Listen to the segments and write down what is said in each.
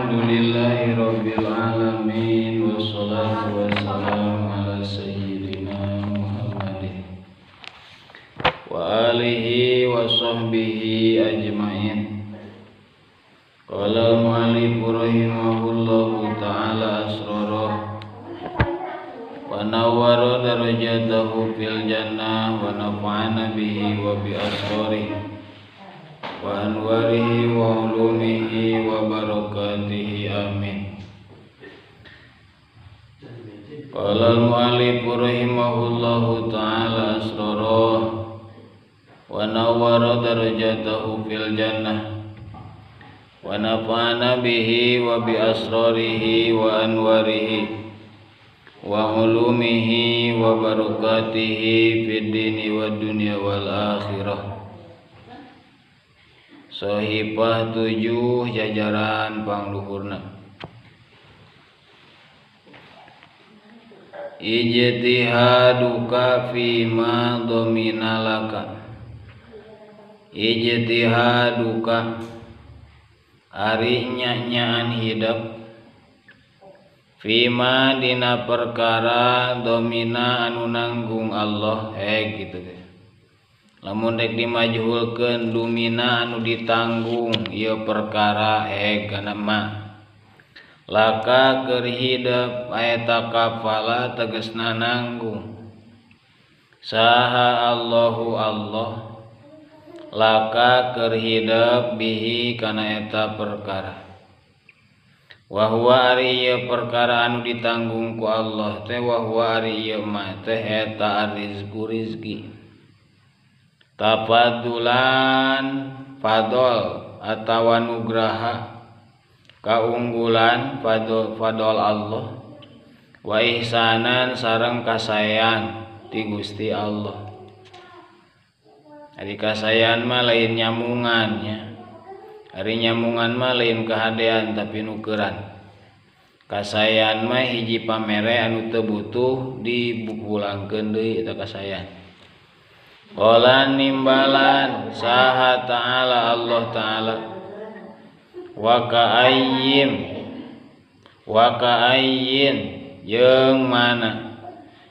Alhamdulillahi rabbil alamin wassalatu wassalamu ala sayyidina Muhammadin wa alihi wa sahbihi ajmain. Qala al-mu'allif rahimahullahu ta'ala asrarah wa nawwara darajatahu fil jannah wa nafa'ana bihi wa bi asrarihi wa anwarihi wa ulumihi wa barakatihi amin. Qala al-mu'allif rahimahullahu ta'ala asrarah wa nawwara darajatahu fil jannah wa nafa'ana bihi wa bi asrarihi wa anwarihi wa ulumihi wa barakatihi fid dini wad dunya wal akhirah. Sohipah 7 jajaran pangluhurna. Ijtihaduka fima dominalaka. Ijtihaduka ari nya-nyaan hidup fima dina perkara domina anu nanggung Allah gitu ge. Lamun rek dimajhulkeun dumina anu ditanggung ieu perkara kana ma laka keur hidep eta kafala tegasna nanggung saha Allahu Allah laka keur hidep bihi kana eta perkara wa huwa ari ieu perkara anu ditanggung ku Allah teh wa huwa ari ieu mah teh eta arrizqu rizki tafadulan fadol atawa nugraha kaunggulan fadol Allah wa ihsanan sareng kasaean ti Gusti Allah. Ari kasaean mah lain nyamungan nya. Ari nyamungan mah lain kahadean tapi nukeran. Kasaean mah hiji pamere anu teu butuh dipulangkeun deui eta kasaean. Qala nimbalan saha ta'ala Allah ta'ala wa ka'ayyin jeung mana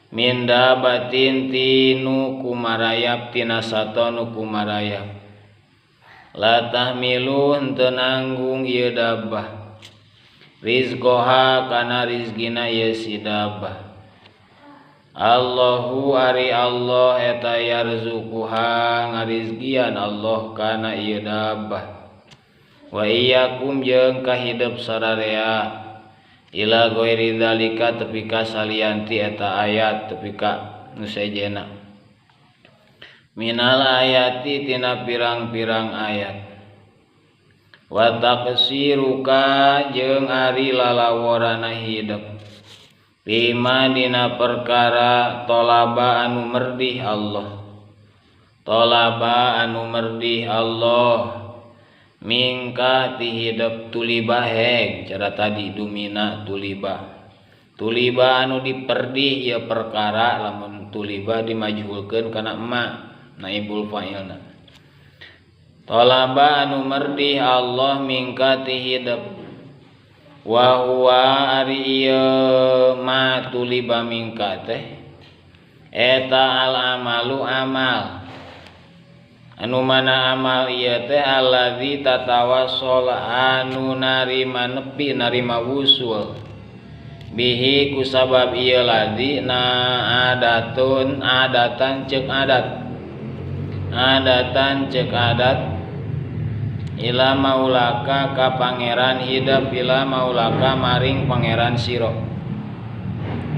min dabatin tinu kumarayap tina sato nu kumarayap la tahmilu henteu nanggung ieu dabah rizqoha kana rizkina ieu si dabah. Allahu ari Allah eta yarzuquha ngarizkian Allah kana ieu dabah wa iyyakum jeung kahidep sararea ila ghairi dzalika tepi ka salianti eta ayat tepi ka nu sejena minal ayati tina pirang-pirang ayat wa taqsiruka jeung ari lalaworana hidep bima dina perkara tolaba anu merdih Allah tolaba anu merdih Allah mingka ti hidep tuliba heg cara tadi dumina tuliba tuliba anu diperdih ieu perkara lamun tuliba dimajhulkeun kana emak naibul fa'ilna tolaba anu merdih Allah mingka ti hidep wa huwa ari ieu ma tuliba mingka teh eta al amalu amal anu mana amal ieu teh allazi tatawassal anu narima nepi narima wusul bihi kusabab ieu ladzi na adatun adatan ceuk adat adatan ceuk adat ila maulaka ka pangeran hidep ila maulaka maring pangeran siro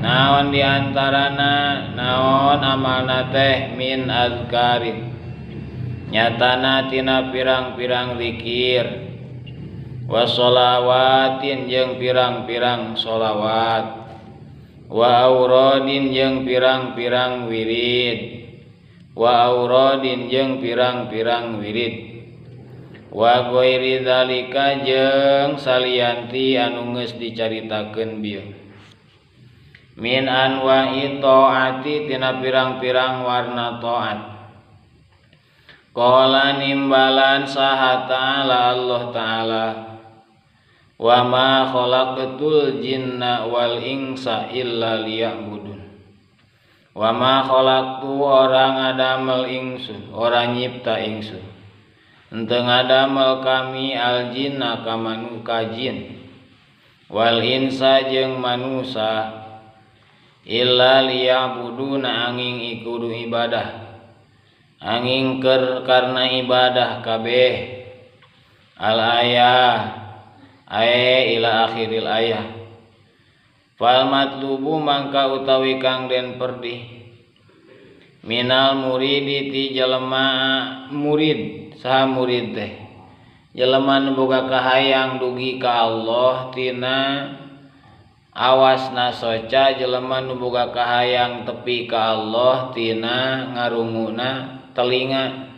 naon diantarana naon amalna teh min azkarin nyatana tina pirang-pirang zikir wa sholawatin jeung pirang-pirang sholawat wa auradin jeung pirang-pirang wirid wa auradin jeung pirang-pirang wirid wa ghairi dzalika jeung salianti anu geus dicaritakeun bieu min anwa'i taati tina pirang-pirang warna taat. Qala nimbalan saha ta'ala Allah ta'ala Wa ma khalaqtul jinna wal insa illa liya'budun. Wa ma khalaqtu ora ngadamel ingsun, ora nyipta ingsun. Henteu ngadamel kami al jinna ka manuka jin wal insa jeung manusa illa liya'buduna angin ikudu ibadah. Angin keur karena ibadah kabeh. Al ayah ae ila akhiril ayah. Fal matlubu mangka utawi kang den perdih minal muridi ti jelema murid saha murid teh jelema nu boga kahayang dugi ka Allah tina awasna soca, jelema nu boga kahayang tepi ka Allah tina ngarunguna telinga,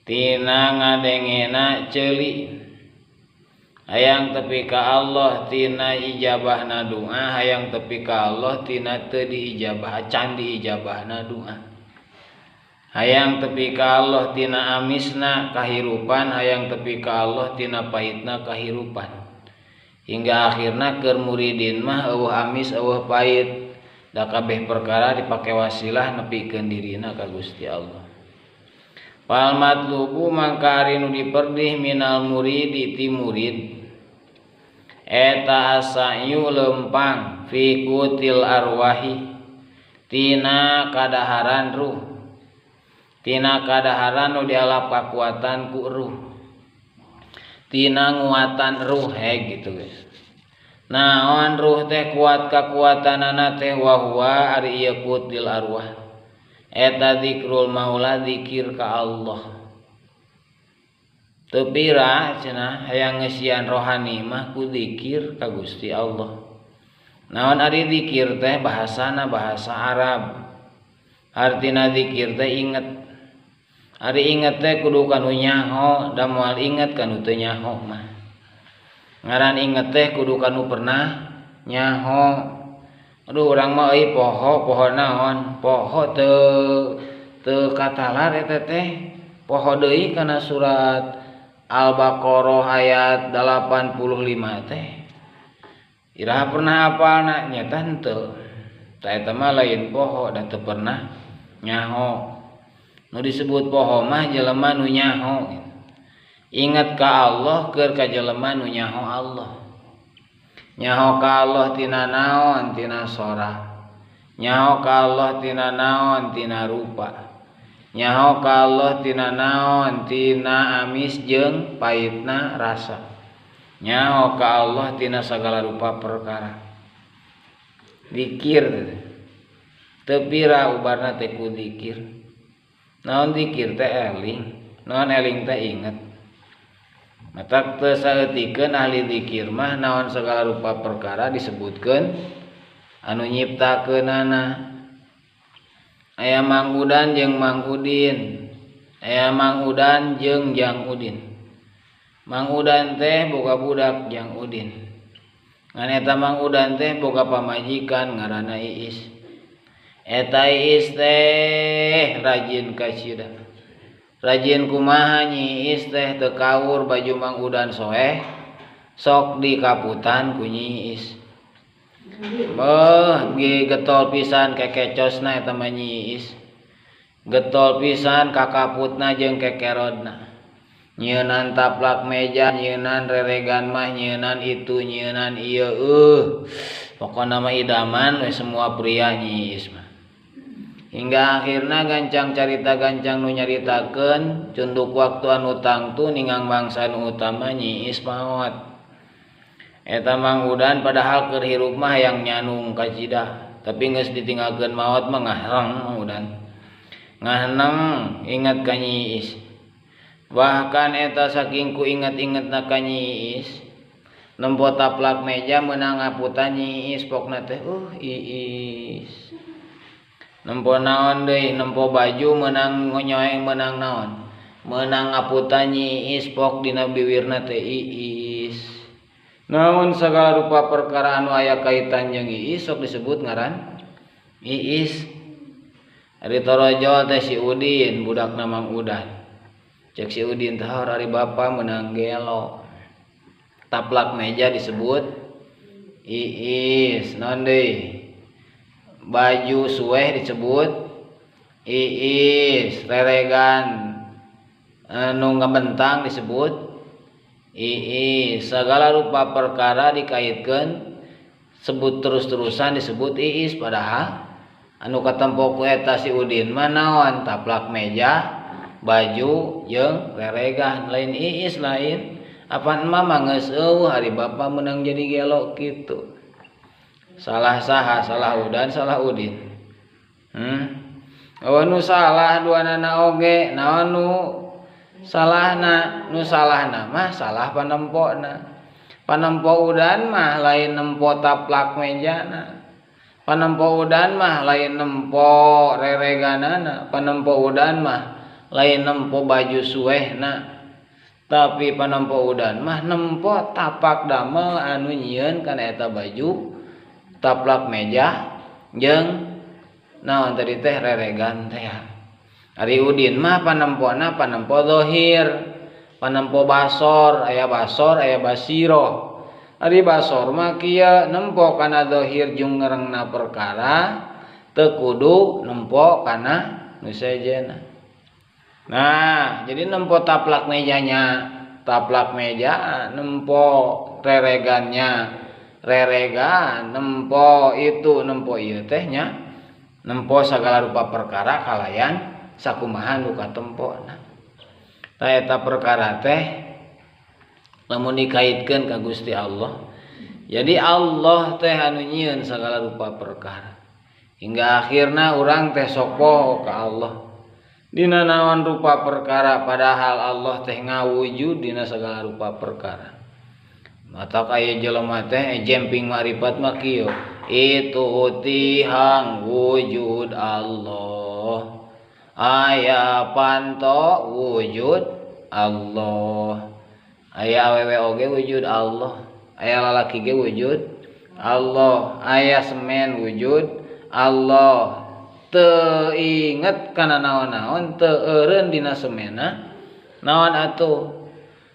tina ngadengena ceuli, hayang tepi ka Allah tina ijabahna doa, hayang tepi ka Allah tina teu diijabah acan diijabahna doa, hayang tepi ka Allah tina amisna kahirupan, hayang tepi ka Allah tina pahitna kahirupan. Hingga akhirna keur muridin mah eueuh amis eueuh pahit, da kabeh perkara dipake wasilah nepikeun dirina ka Gusti Allah. Fal matlubu mangka ari nu diperdih minal muridi ti murid eta asayu lempang fi kutil arwahi tina kadaharan ruh, tina kadaharan nu dialap kakuatan ku ruh, tina nguatan ruh he gitu guys. Naon ruh teh kuat kakuatanana teh wa huwa ari ieu kutil arwah eta zikrul maula zikir ka Allah. Teu pira cenah hayang ngeusian rohani mah ku zikir ka Gusti Allah. Naon ari zikir teh bahasana bahasa Arab. Artina zikir teh inget. Ari inget teh kudu kanu nyaho, da moal inget kanu teu nyaho mah. Ngaran inget teh kudu kanu pernah nyaho. Aduh urang mah euy poho, poho naon? Poho teu katalar eta teh. Poho deui kana surat Al-Baqarah ayat 85 teh. Iraha pernah apalna? Nyata henteu. Ta eta mah lain poho da teu pernah nyaho. Nu disebut poho mah jelema nu nyaho. Ingat ka Allah keur ka jelema nu nyaho Allah. Nyaho ka Allah tina naon? Tina sora. Nyaho ka Allah tina naon? Tina rupa. Nyaho ka Allah tina naon? Tina amis jeung pahitna rasa. Nyaho ka Allah tina sagala rupa perkara. Dikir teu pira ubarna teh ku dikir. Naon dikir teh eling, naon eling teh inget. Matak teu saeutikeun ahli dikir mah naon sagala rupa perkara disebutkeun anu nyiptakeunana. Aya Mang Udan jeung Mang Udin, aya Mang Udan jeung Jang Udin. Mang Udan teh boga budak Jang Udin. Ngan eta Mang Udan teh boga pamajikan ngaranna Iis. Eta Iis teh rajin kasida. Rajin kumaha Nyi Iis teh teu kaur baju Mang Udan soeh sok dikaputan ku Nyi Iis. Beuh getol pisan kekecosna eta mah Nyi Iis. Getol pisan kakaputna jeung kekerodna. Nyeunan taplak meja, nyeunan reregan mah, nyeunan itu, nyeunan ieu. Pokona mah idaman we semua pria Nyi Iis mah. Hingga akhirna gancang carita gancang nu nyaritakeun cunduk waktu anu tangtu ningang bangsa nu utama Nyi Iis maot. Eta Mang Udan padahal keur hirup mah hayang nyanung kacida, tapi geus ditinggalkeun maot mah ngahreng Mang Udan. Ngahneng ingat ka Nyi Iis. Bahkan eta saking ku inget-ingetna ka Nyi Iis, nempo taplak meja meunang ngaputan Nyi Iis pokna teh Iis. Nempo naon deui, nempo baju meunang nyoeng meunang naon. Meunang ngaputan Nyi Iis pok dina biwirna teh Iis. Naon sagala rupa perkara anu aya kaitan jeung Iis sok disebut ngaran Iis. Ari torojol teh si Udin budakna Mang Udan. Cek si Udin teh ari bapa meunang gelo. Taplak meja disebut iis, naon deui? Baju sueh disebut iis, reregan nu ngabentang disebut iis. Segala rupa perkara dikaitkeun sebut terus-terusan disebut iis, padahal anu katempo ku eta si Udin mah naon? Taplak meja, baju jeung reregan, lain iis lain. Apan emak mah geus eueuh hari bapa meunang jadi gelo kitu. Salah saha? Salah Udan, salah Udin. Oh nu salah duanana oge, naon nu salahna? Nu salahna mah salah panempona. Panempo Udan mah lain nempo taplak mejana. Panempo Udan mah lain nempo rereganana, panempo Udan mah lain nempo baju suehna. Tapi panempo Udan mah nempo tapak damel anu nyieun kana eta baju, taplak meja jeung naon tadi teh reregan teh. Ari Udin mah panempona panempo zahir, panempo basor, aya basor aya basiroh. Ari basor mah kieu nempo kana zahir jeung ngerengna perkara, teu kudu nempo kana nu sejenna. Nah, jadi nempo taplak mejanya, taplak meja, nempo reregannya, reregan, nempo itu, nempo ieu teh nya, nempo sagala rupa perkara kalayan sakumaha nu katempona. Tah eta perkara teh lamun dikaitkeun ka Gusti Allah. Jadi Allah teh anu nyieun sagala rupa perkara. Hingga akhirna urang teh sok poho ka Allah. Dina naon rupa perkara, padahal Allah teh ngawujud dina segala rupa perkara. Matak aya jelema teh jemping makrifat mah kieu, itu tihang wujud Allah, aya panto wujud Allah, aya awewe oge wujud Allah, aya lalaki ge wujud Allah, aya semen wujud Allah. Teu inget kana naon-naon, teu eureun dina semena naon atuh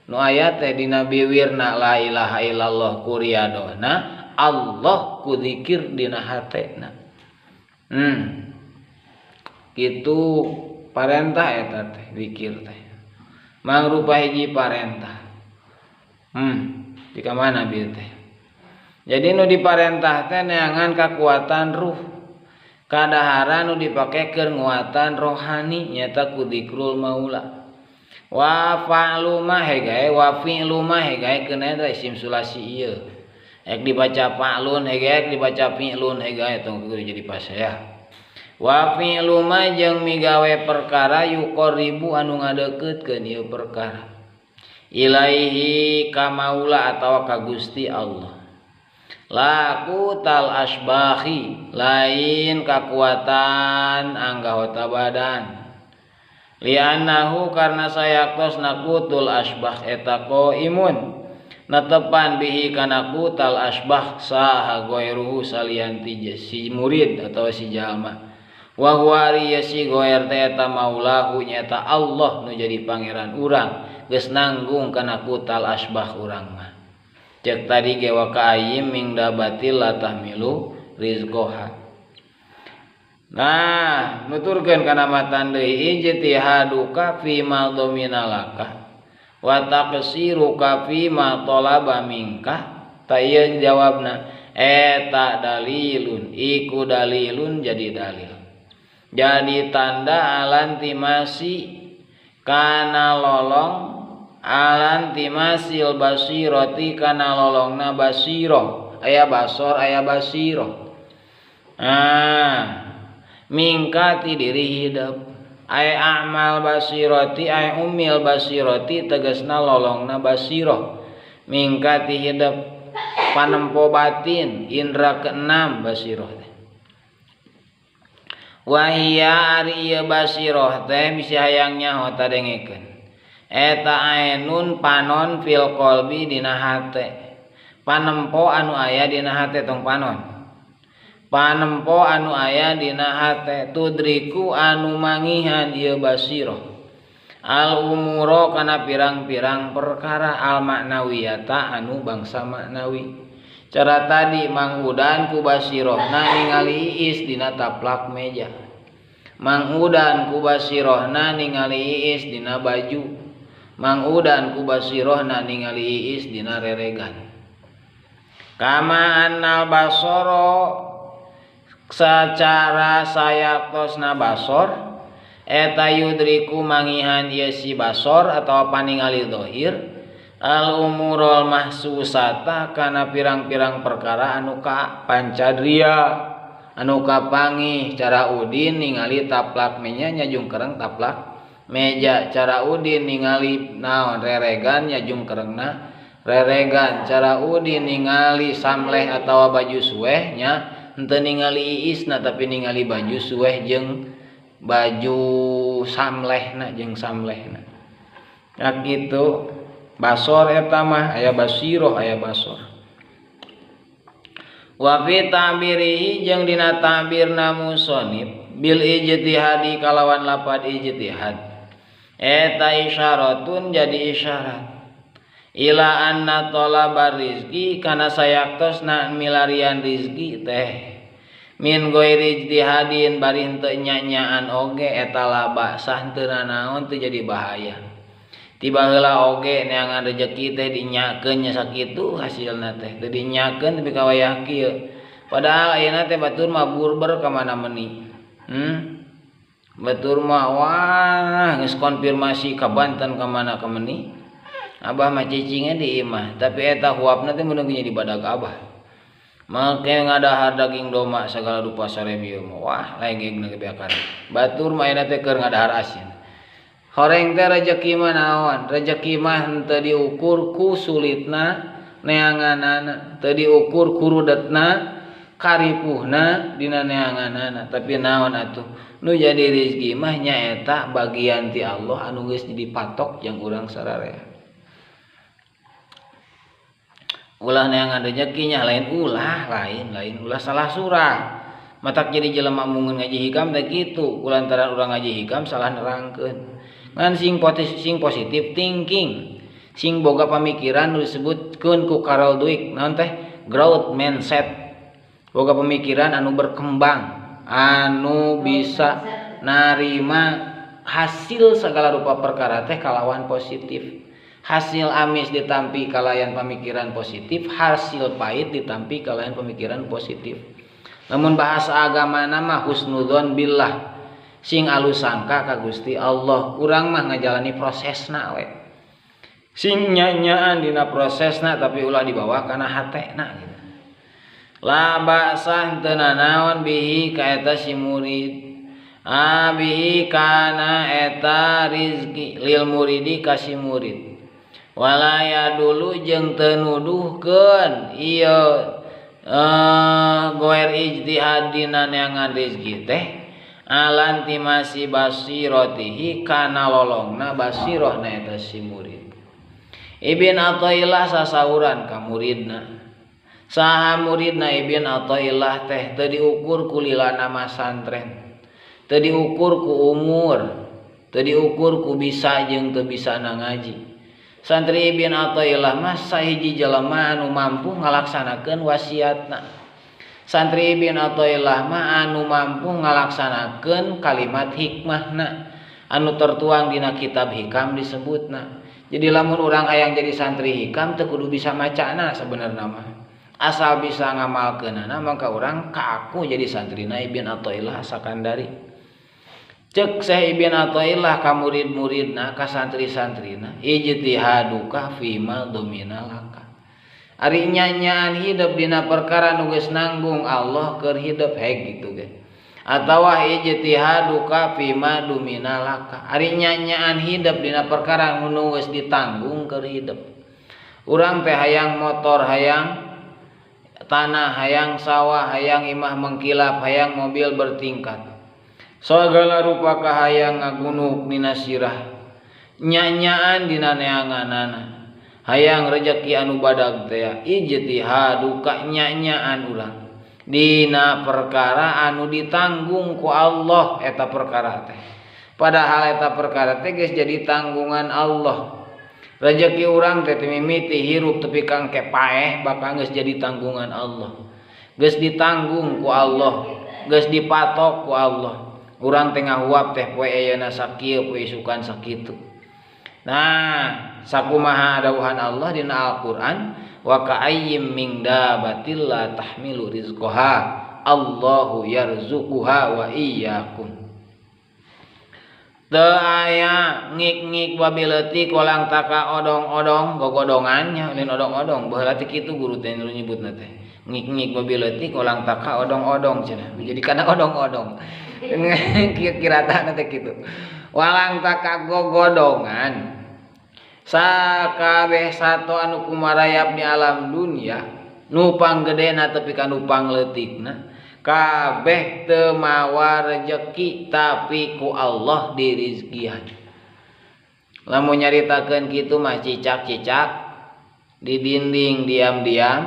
nu aya teh dina biwirna la ilaha illallah ku riadohna Allah ku zikir dina hatena. Kitu parentah eta teh zikir teh mangrupa hiji parentah. Di mana bieu teh? Jadi nu diparentah teh neangan kakuatan ruh. Kadaharan nu dipake keur nguatan rohani nyata ku dzikrul maula. Wa fa'lu ma hegae wa fi'lu ma hegae keuna eta isim sulasi ieu. Ek dibaca fa'lun hegae ek dibaca fi'lun hegae tong kudu jadi pasea. Wa fi'lu ma jeung migawe perkara yuqarribu anu ngadeuketkeun ieu perkara. Ilaihi ka maula atawa ka Gusti Allah. Laku tal asbahi lain kakuatan anggota badan. Li'annahu karena sayaktos nakutul asbah eta qaimun netepan bihi kana kutal asbah saha ghairuhu salian ti si murid atau si jalma. Wa huwa si ghair teh eta maulahu nyata Allah nu jadi pangeran urang geus nanggung kana kutal asbah urang mah. Cek tadi ge wa ka'ayyim min dabatil la tahmilu rizqaha. Nah, nuturkeun kana matan deui ijtihaduka fi ma dhaminalaka wa taqsiruka fi ma talaba minka. Ta ieu jawabna eta dalilun, iku dalilun jadi dalil. Jadi tanda alantimasi kana lolong alantimasil basiroti kana lolongna basiroh, aya basor aya basiroh. Ah, mingkati diri hidup aya amal basiroti aya umil basiroti tegasna lolongna basiroh mingkati hidup panempo batin indra keenam basiroh teh. Wahia ari ieu basiroh teh bisi hayang nyaho tadengekeun eta ainun panon fil qalbi dina hate. Panempo anu aya dina hate tong panon. Panempo anu aya dina hate tudriku anu mangihan ieu basiroh. Al umuro kana pirang-pirang perkara al maknawiyata anu bangsa maknawi. Cara tadi Mang Udan ku basirohna ningali iis dina taplak meja. Mang Udan ku basirohna ningali iis dina baju. Mang Udan ku basirohna ningali iis dina reregan. Kama annal basoro sacara sayaktosna basor eta yudriku mangihan ieu si basor atawa paningali zahir al umurul mahsusata kana pirang-pirang perkara anu ka pancadria anu kapangih. Cara Udin ningali taplak meja nyajungkereng taplak meja, cara Udin ningali naon reregan nyajungkerengna reregan, cara Udin ningali samleh atawa baju sueh nya henteu ningali iisna tapi ningali baju sueh jeung baju samlehna jeung samlehna. Ya kitu basor eta mah aya basiroh aya basor. Wa fi ta'birihi jeung dina ta'birna musonib bil ijtihadi kalawan lapad ijtihad eta isyaratun jadi isyarat ila anna talabar rizki kana sayaktosna milarian rizki teh min ghairi ijtihadin bari henteu nya-nyaan oge eta laba sah teu nanaon teu jadi bahaya. Tiba heula oge neangan rejeki teh dinyakeun nya sakitu hasilna teh teu dinyakeun nepi ka wayah kieu. Padahal ayeuna teh batur mah burber ka mana meuni. Batur mah wah geus konfirmasi ka Banten ka mana ka meuni. Abah mah cicingnya di imah, tapi eta huapna teh meunang jadi badag abah. Make ngadahar daging domba segala rupa sarebieu mah wah legegna ge beakan. Batur mah ayeuna teh keur ngadahar asin. Horeng teh rejeki mah naon? Rejeki mah henteu diukur ku sulitna neanganana, teu diukur ku rudetna karipuhna dina neanganana, tapi naon atuh nu jadi rezeki mah nyaeta bagian ti Allah anu geus dipatok jeung urang sararea. Ulah neangan rezekinya lain ulah lain lain ulah salah surah. Matak jadi jelema mungun ngaji hikam teh kitu, kulantaran urang ngaji hikam salah nerangkeun. Ngan sing positif thinking, sing boga pamikiran nu disebutkeun ku Carol Dweck naon teh growth mindset. Boga pemikiran anu berkembang, anu bisa narima hasil segala rupa perkara teh kalawan positif. Hasil amis ditampi kalayan pemikiran positif, hasil pahit ditampi kalayan pemikiran positif. Namun bahasa agama nama husnudzon billah, sing alus sangka ka Gusti Allah. Urang mah ngajalani prosesna we. Sing nya-nyaan dina prosesna tapi ulah dibawa kana hatena gitu. La ba'sa teu nanaon bihi ka eta si murid. Abihi kana eta rizki lil muridi ka si murid. Walaya dulu jeung teu nuduhkeun ieu goer ijtihad dina neangan rizki teh alan timasi basirotihi kana lolongna basirohna eta si murid. Ibn Athaillah sasauran ka muridna. Saha muridna Ibn Athaillah teh teu diukur ku lilana masantren, teu diukur ku umur, teu diukur ku bisa jeung teu bisana ngaji. Santri Ibn Athaillah mah sahiji jelema anu mampu ngalaksanakeun wasiatna. Santri Ibn Athaillah mah anu mampu ngalaksanakeun kalimat hikmahna anu tertuang dina kitab hikam disebutna. Jadi lamun urang hayang jadi santri hikam teu kudu bisa macana sabenerna mah. Asal bisa ngamalkeunana maka urang kaaku jadi santrina Ibn Athaillah Sakandari. Cek Syekh Ibn Athaillah ka murid-muridna ka santri-santrina ijtihaduka fima domina laka. Ari nya-nyaan hidup dina perkara nu geus nanggung Allah keur hidup heg gitu ge. Atawa ijtihaduka fima dumina laka. Ari nya-nyaan hidup dina perkara nu geus ditanggung keur hidup. Urang teh hayang motor, hayang tanah, hayang sawah, hayang imah mengkilap, hayang mobil bertingkat. Segala rupa kahayang ngagunuk dina sirah, nya-nyaan dina neanganana. Hayang rejeki anu badag teh ijtihaduka nya-nyaan urang dina perkara anu ditanggung ku Allah eta perkara teh. Padahal eta perkara teh geus jadi tanggungan Allah. Rezeki urang teh mimiti hirup tepi ka engke paeh bakal geus jadi tanggungan Allah. Geus ditanggung ku Allah, geus dipatok ku Allah. Urang teh ngahuap teh poe ayeuna sakieu poe isukan sakitu. Nah, sakumaha dawuhan Allah dina Al-Qur'an, wa ka'ayyim min dabatil la tahmilu rizqaha Allahu yarzuquha wa iyyakum. Teu aya ngik-ngik babi leutik walang taka odong-odong gogodongannya lain odong-odong baheula teh kitu guru teh nu nyebutna teh ngik-ngik babi leutik walang taka odong-odong cenah jadi kana odong-odong kira-kira teh kitu walang taka gogodongan sakabeh sato anu kumarayap di alam dunia nu panggedena tepi ka nu pangleutikna kabeh teu mawa rejeki tapi ku Allah dirizkian. Lamun nyaritakeun kitu mah cicak-cicak di dinding diam-diam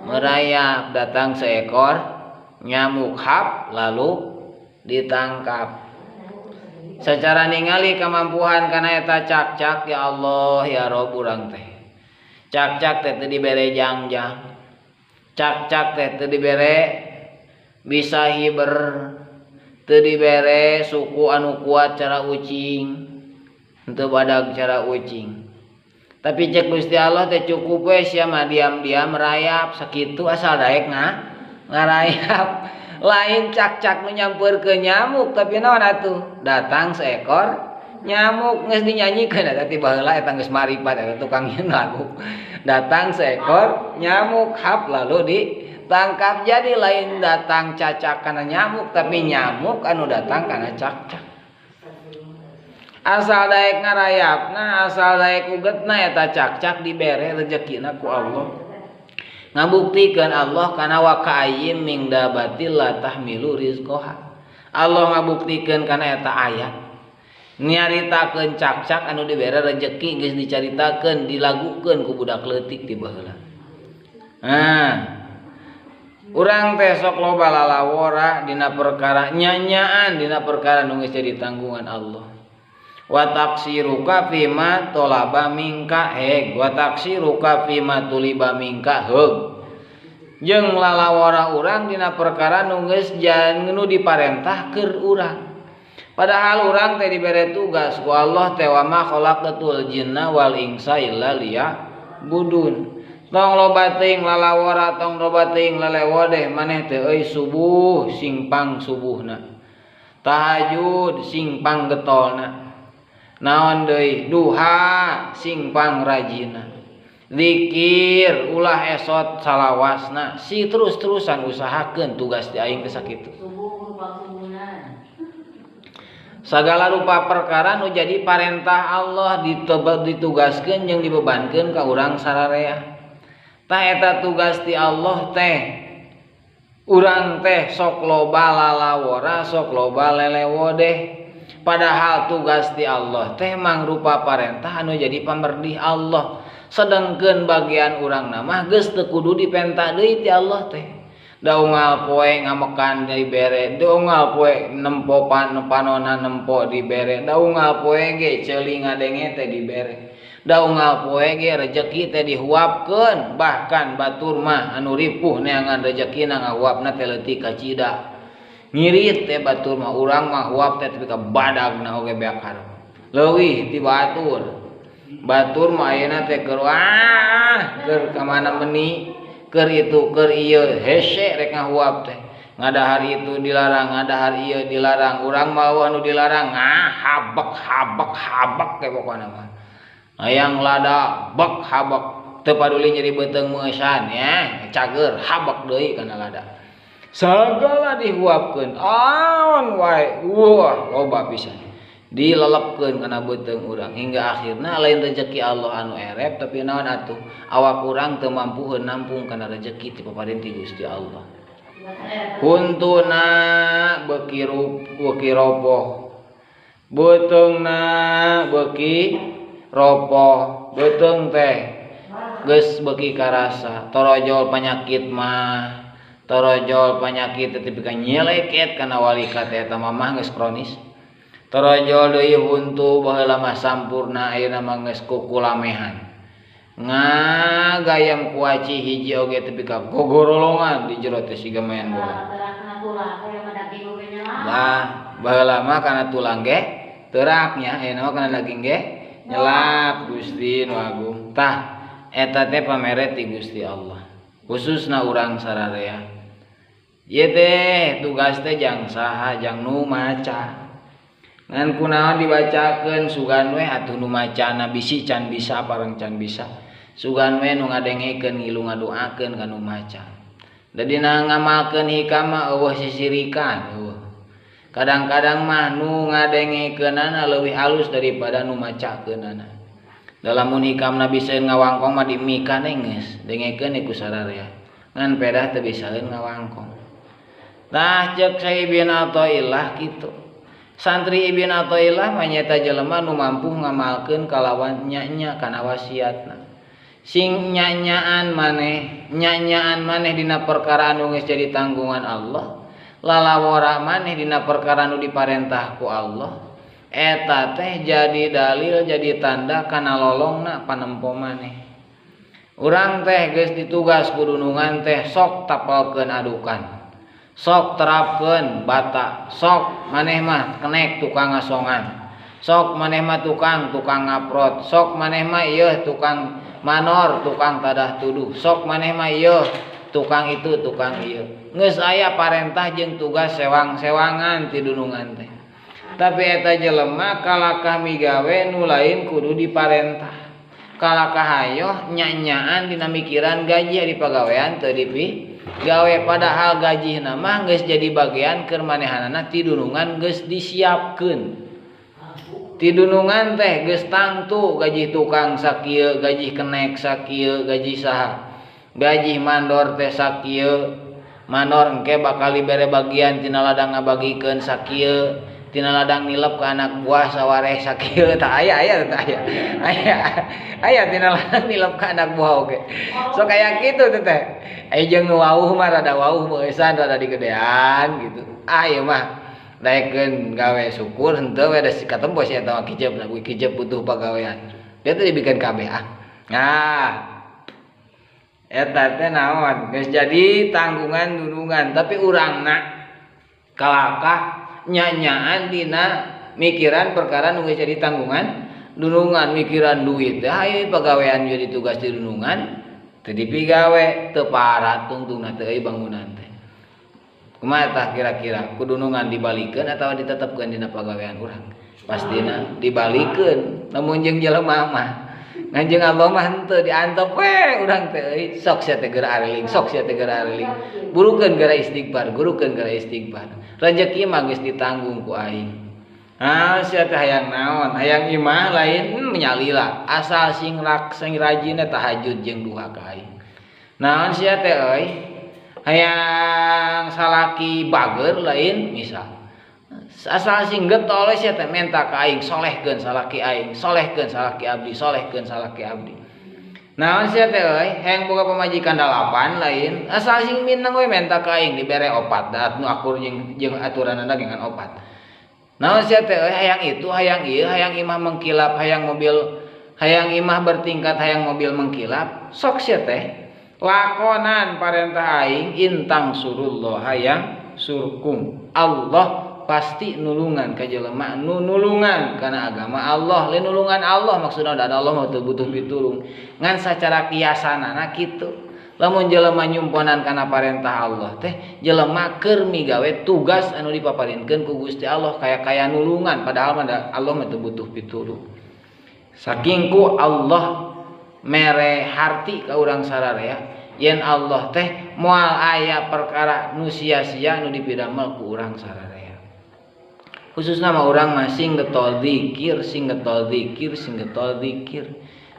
merayap, datang seekor nyamuk hap lalu ditangkap. Secara ningali kemampuan kana eta cakcak, ya Allah ya Rob urang teh. Cakcak teh teu dibere jangjang. Cakcak teh teu dibere bisa hiber, teu dibere suku anu kuat cara ucing, teu badag cara ucing. Tapi cek Gusti Allah teh cukup we sia mah diam-diam merayap sakitu asal daek ngarayap. Lain cakcak nu nyampeurkeun nyamuk tapi naon atuh datang seekor nyamuk geus dinyanyikeun eta ti baheula eta geus maripat eta tukang nyeun lagu. Datang seekor nyamuk hap lalu ditangkap. Jadi lain datang cacak kana nyamuk tapi nyamuk anu datang kana cakcak. Asal daek ngarayapna, asal daek ugetna eta cakcak dibere rezekina ku Allah. Ngabuktikeun Allah kana wa ka'ayyim min dabatil la tahmilu rizqaha. Allah ngabuktikeun kana eta ayat. Nyaritakeun cakcak anu dibere rejeki geus dicaritakeun, dilagukeun ku budak leutik ti baheula. Nah, urang teh sok loba lalawora dina perkara nyanyaan dina perkara nu geus jadi tanggungan Allah. Wa taksiruka fima tolaba minka heg, wa taksiruka fima tuliba minka heug. Jeung lalawora urang dina perkara nu geus nu diparentah keur urang. Padahal urang teh dibere tugas ku Allah teh wa ma khalaqatul jinna wal insa illa liya'budun. Tong loba teuing lalawora, tong loba teuing lelewodeh maneh teh euy subuh sing pang subuhna. Tahajud sing pang getolna. Naon deui duha sing pang rajina. Zikir ulah esot salawasna, si terus-terusan usahakeun tugas di aing teh sakitu. Sagala rupa perkara nu jadi parentah Allah ditugaskeun jeung dibebankeun ka urang sararea. Tah eta tugas ti Allah teh urang teh sok loba lalawora, sok loba lelewodeh. Padahal tugas ti Allah teh mangrupa parentah anu jadi pamerdih Allah. Sedengkeun bagian urang mah geus teu kudu dipenta deui ti Allah teh. Daunggal poe ngamekan dibere, daunggal poe nempo panona nempo dibere, daunggal poe ge ceuli ngadenge teh dibere. Daunggal poe ge rejeki teh dihuapkeun, bahkan batur mah anu ripuh neangan rejekina ngahuapna teh leutik kacida. Ngirit teh batur mah urang mah huap teh tepi ka badagna oge beak hareup. Leuwih ti batur. Batur mah ayeuna teh keur wah keur ka mana meni, keur itu keur ieu hese rek ngahuap teh. Ngadahar itu dilarang, ngadahar ieu dilarang. Urang mah anu dilarang habek habek habek teh pokona mah. Hayang lada bek habek teu paduli nyeri beuteung meusan ya, cager habek deui kana lada. Sagala dihuapkeun aon wae, wah loba pisan. Dilelepkeun kana beuteung urang hingga akhirna lain rejeki Allah anu erep tapi naon atuh awak urang teu mampuheun nampung kana rejeki ti paparin ti Gusti Allah. Huntuna beuki beuki roboh. Beuteungna beuki ropoh, beuteung teh geus beuki karasa, torojol panyakit mah, torojol panyakit teh tepi ka nyeleket kana walikat eta mamah geus kronis. Torojol deui huntu baheula mah sampurna ayeuna mah geus kukulamehan. Ngagayam kuaci hiji oge tepi ka gogorolongan di jero teh siga main bola. Nah, baheula mah kana tulang ge teuraknya ayeuna mah kana daging ge nyelap Gusti nu agung. Tah eta teh pamere ti Gusti Allah. Khususna urang sararea. Ieu teh tugas teh jang saha jang nu maca. Ngan kunaon dibacakeun sugan we atuh nu macana bisi can bisa pareng can bisa. Sugan we nu ngadengekeun ngilu ngadoakeun ka nu maca. Da dina ngamalkeun hikam mah eueuh sisirikan eueuh. Kadang-kadang mah nu ngadengekeunana leuwih alus daripada nu macakeunana. Da lamun hikamna bisaeun ngawangkong mah dimikan geus dengekeun ku sararea. Ngan pedah teu bisaeun ngawangkong. Tah ceuk Syekh Ibn Athaillah kitu. Santri Ibn Athaillah mah nyaeta jelema nu mampu ngamalkeun kalawan nya-nya kana wasiatna. Sing nya-nyaan maneh, nya-nyaan maneh dina perkara anu geus jadi tanggungan Allah, lalawora maneh dina perkara anu diparentah ku Allah, eta teh jadi dalil jadi tanda kana lolongna panempo maneh. Urang teh geus ditugas ku dunungan teh sok tapelkeun adukan. Sok terapkeun bata, sok maneh mah kenek tukang ngasongan, sok maneh mah tukang ngaprot, sok maneh mah ieu tukang manor, tukang tadah tuduh, sok maneh mah ieu tukang itu, tukang ieu. Geus aya parentah jeung tugas sewang-sewangan ti dunungan teh. Tapi eta jelema kalakah migawe nu lain kudu diparentah. Kalakah hayoh nya-nyaan dina mikiran gaji di pagawean teu dipi gawe padahal gaji mah geus jadi bagian keur manehanana ti dunungan geus disiapkeun. Ti dunungan teh geus tangtu gaji tukang sakieu, gaji kenek sakieu, gaji saha. Gaji mandor teh sakieu. Mandor engke bakal dibere bagian tina ladang ngabagikeun sakieu, tina ladang nilep ka anak buah sawareh sakieu. Tah aya aya tah aya. Aya aya tina ladang nilep ka anak buah oge. Sok aya kitu teh teh. Aya jeung nu wauh mah rada wauh meueusan rada digedean gitu. Ah ieu mah daekeun gawe syukur henteu we da katempo si eta mah kijeub na kijeub butuh pagawean. Dia teh dibikeun kabeh ah. Nah, eta teh naon geus jadi tanggungan dunungan tapi urangna kalakah nya-nyaan dina mikiran perkara nu geus jadi tanggungan dunungan mikiran duit teh hayu pagawean jadi tugas di dunungan teu dipigawe teu parat tungtungna teh euy bangunan teh. Kumaha tah kira-kira kudunungan dibalikeun atawa ditetepkeun dina pagawean urang? Pastina dibalikeun lamun jeung jelema mah. Ngan jeung Allah mah henteu diantep we urang teh euy sok sia teh geura areling, sok sia teh geura areling. Burukeun geura istighfar, gurukeun geura istighfar. Rezeki mah geus ditanggung ku aing. Ah sia teh hayang naon? Hayang imah lain nyalila asal sing sing rajin tahajud jeung duha ka aing. Naon sia teh euy? Hayang salaki bager lain misal. Asal sing getol sia teh menta ka aing solehkeun salaki aing, solehkeun salaki abdi, solehkeun salaki abdi. Naon sia teh euy? Hayang boga pamajikan 8 lain, asal sing minang we menta ka aing dibere 4, da nu akur jeung aturanana ge ngan 4. Naon sia teh euy? Hayang itu, hayang ieu, hayang imah mengkilap, hayang mobil, hayang imah bertingkat, hayang mobil mengkilap, sok sia teh lakonan parentah aing intang surullah hayang surkum. Allah pasti nulungan ka jelema nu nulungan kana agama Allah, lain nulungan Allah maksudna da Allah mah teu butuh pitulung. Ngan sacara kiasanana kitu. Lamun jelema nyumponan kana parentah Allah teh jelema keur migawe tugas anu dipaparinkeun ku Gusti Allah kaya-kaya nulungan padahal mah Allah mah teu butuh pitulung. Saking ku Allah mere harti ka urang sararea yen Allah teh moal aya perkara nu sia-sia nu dipidamel ku urang sararea. Khususna mah urang mah sing getol zikir, sing getol zikir, sing getol zikir.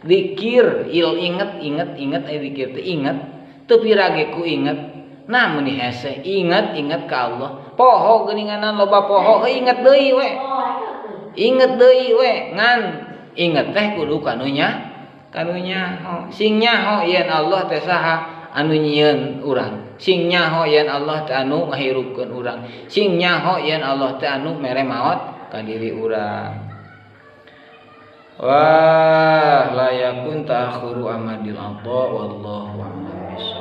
Zikir il inget inget inget aya zikir teh inget teu pirage ku inget. Nah meuni hese inget inget ka Allah. Poho geuninganan loba poho inget deui we. Inget deui we ngan inget teh kudu kanunya kanunya sing nyaho yen Allah teh saha anu nyieun urang, sing nyaho yen Allah teh anu ngahirupkeun urang, sing nyaho yen Allah teh anu mere maot ka diri urang. Wah, la yakun ta'akhuru amadil ata wallahu a'lam bissawab.